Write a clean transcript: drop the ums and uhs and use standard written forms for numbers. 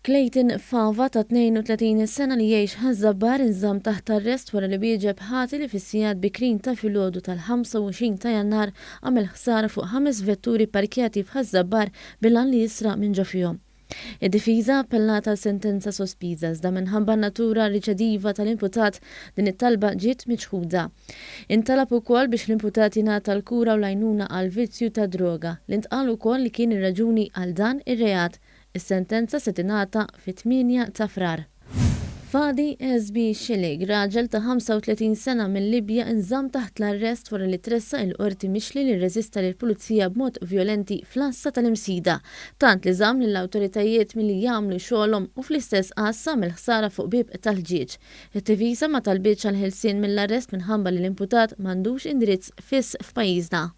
Clayton Fava ta' 32 sena li jgħix Ħaż-Żabbar inżamm taħt arrest wara li wieġeb ħati li fis-sigħat bikrin ta' filgħodu tal-25 ta' Jannar għamel ħsara fuq ħames vetturi pparkjati f'Ħaż-Żabbar bil-għan li jisraq minn ġo fihom. Id-difiża appellat għal sentenza sospiża iżda minħabba n-natura riċediva tal-imputat din it-talba ġiet miċħuda. Intalab ukoll biex l-imputat jingħata l-kura u l-għajnuna għall-vizzju tad-droga, li ntqal ukoll li kien ir-raġuni għal dan ir-reat. Is-sentenza se tingħata fit-8 ta' Frar. Fadi SB Shilig, raġel ta' 35 sena mil-Libja inżamm taħt l-arrest wara li tressaq il-Qorti mixli li rreżista lill-Pulizija b'mod vjolenti fl-għassa tal-Imsida, tant li żamm lill-awtoritajiet milli jagħmlu xogħolhom u fl-istess għassa għamel ħsara fuq bieb tal-ħġieġ. It-Tivisa ma talbitx għall-ħelsien mill-arrest minħabba li l-imputat m'għandux indirizz fiss f'pajjiżna.